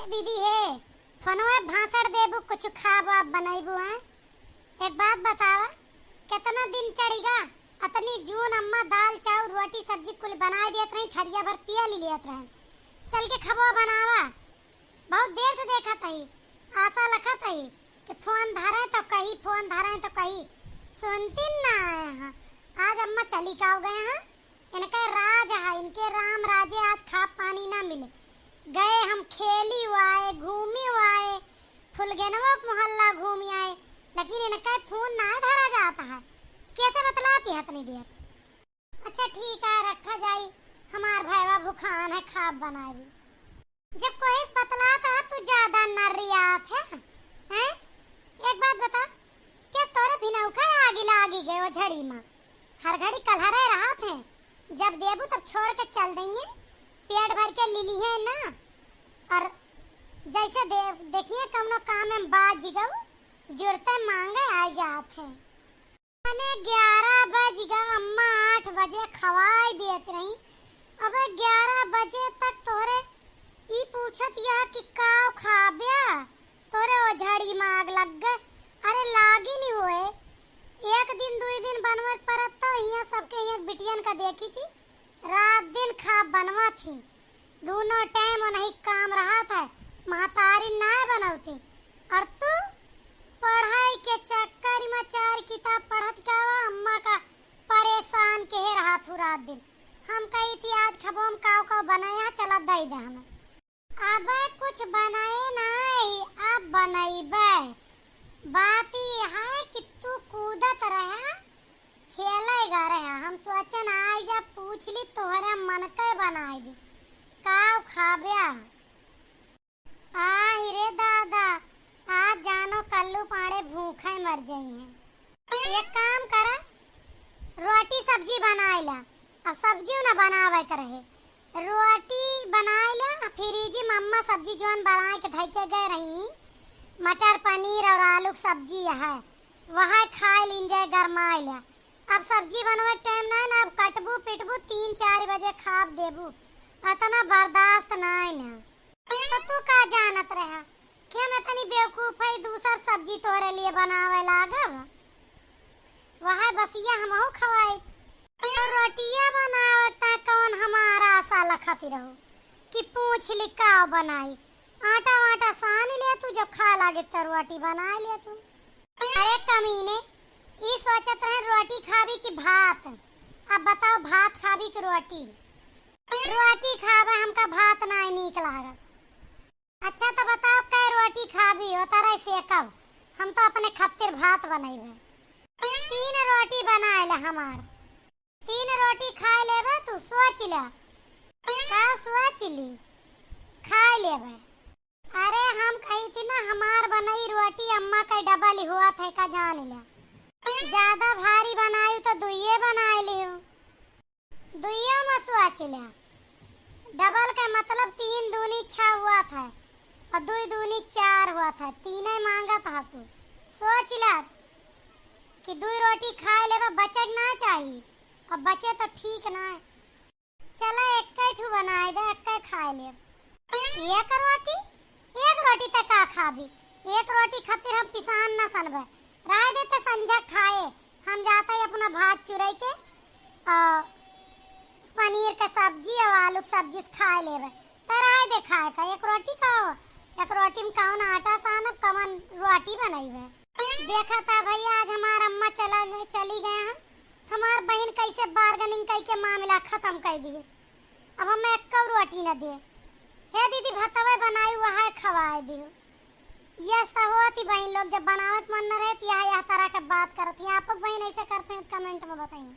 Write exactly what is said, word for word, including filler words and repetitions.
दीदी हे, फोनवा भाषण देबू, कुछ खाब वाब बनैबू, हैं? एक बात बतावा, केतना दिन चढ़िगा? अतनी जून अम्मा दाल चाउर रोटी सब्जी कुल बनाए देत रही, थरिया भर पिया ली लेत रहे। चल के खबो बनावा, बहुत देर से देखत हई, आशा लखत हई कि फोन धरे तो कही, फोन धरे तो कही, सुनती ना आए हैं। आज अम्मा चली का हो गए हैं? इनके राज है, इनके राम राजे आज खाब पानी ना मिले। गए हम खेली आए, घूमी आए, फुलगेनवा के मोहल्ला घूमी आए, लेकिन इनके फोन ना धरा जाता है। कैसे बतलाती है इतनी देर? अच्छा ठीक है, रखा जाई, हमार भैवा भुखान है, खाब बनाई। जब कोई से बतलात है तू ज्यादा नर्रियात है, हैं? एक बात बता, क्या तोरे बिनौका आगी लागी गए वो झड़ी में? हर घड़ी कलहरे रहत हैं, जब देबू तब छोड़ के चल देंगे, पेट भर के ली ली है ना। और जैसे दे, देखिए कौनो काम में बाज गऊ, जुरते मांगे आ जात है। मने ग्यारह बज गा, अम्मा आठ बजे खवाई देत रही। अब ग्यारह बजे तक तोहरे ई पूछत यह कि काव खाब्या, तोहरे ओ झड़ी में आग लग गए। अरे लागी नहीं होए, एक दिन दुई दिन बनवे के परत तो हियाँ सबके हियाँ बिटियन का देखी थी, रात दिन खाब बनवा थी। दूनो टाइम उन्हीं काम रहत है, महतारी नाय बनौती। और तू पढ़ाई के चक्कर में चार किताब पढ़त गावा, अम्मा का परेशान के रहत हूँ रात दिन। हम कही थी आज खबो हम काव काव बनाया, चला दे दे हमें। अब कुछ बनाए ना ही, अब बनैबे। बात ई है कि तू कूदत रहा, खेले गा रहा। हम सोचन आई जा पूछ ली तोहरे मन के बनाई दी। काव खाब्या? आहि रे दादा, आज जानो कल्लू पाड़े भूखे मर जाई हैं। एक काम करा, रोटी सब्जी बनाए ला। अब सब्जी न बनावे के रहे, रोटी बनाए ला। फ्रिज में अम्मा सब्जी जौन बनाए के धई के गए रही, मटर पनीर और आलू के सब्जी है, वह खाए लीन जाए गरमाए ला। अब सब्जी बनवे के टाइम ना है ना, अब कटबू पिटबू तीन चार बजे खाब देबू, अतना बर्दाश्त ना है ना। तो तू का जानत रहा कि हम इतनी बेवकूफ है, दूसर सब्जी तोहरे लिए बनावे लागब? वह बसिया हमहू खवाई। तो रोटिया बनावे ता कौन हमारा आशा लखती रहो कि पूछ ली का बनाई? आटा वाटा सान ले तू, जब खा लागे तो रोटी बना ले तू। अरे कमीने, ई सोचत रहे रोटी खाबी कि भात? अब बताओ, भात खाबी कि रोटी? रोटी खाबे, हमका भात नाय नीक लागत। अच्छा तो बताओ, कै रोटी खाबी? ओ तरह सेकब, हम तो अपने खातिर भात बनैबे। तीन रोटी बनाए ले हमार। तीन रोटी खाए लेबे तू, सोच ले। का सोच ली? खाए लेबे। अरे हम कही थी ना, हमार बनई रोटी अम्मा के डबल हुआ थे का, जान ले। ज्यादा भारी बनाई तो दुइये बनाए लियो। दुइये में सोच ले। डबल के मतलब तीन दूनी छह हुआ था और दुई दूनी चार हुआ था, तीने मांगा था तू। सोच ले कि दुई रोटी खाए लेबे, बचे के ना चाही, अब बचे तो ठीक ना है। चला, एक्के ठू बनाए दे, एक्के खाए लेब। एक रोटी? एक रोटी ते का खाबी? एक रोटी खातिर हम पिसान ना सनबे। रहे दे ते संझा खाए, हम जाते ही अपना भात चुरई के, आ, पनीर के सब्जी और आलू के सब्जी से खाए लेबे। ते रहे दे खाए का, एक रोटी का हो, एक रोटी में कौन आटा सानब, कौन रोटी बनैबे? देखा था भैया, आज हमार अम्मा चला गए, चली गए हैं, तो हमार बहिन कैसे bargaining कई के मामला खत्म कर दिस। अब हमें एक्को रोटी न दे। हे दीदी, भतवे बनाई, वह खवाए दियो। यस तो होती बहिन लोग, जब बनावे के मन न रहे तो यह, यह तरह के बात करत ही। आप लोग बहिन ऐसे करते हैं तो comment में बताइए।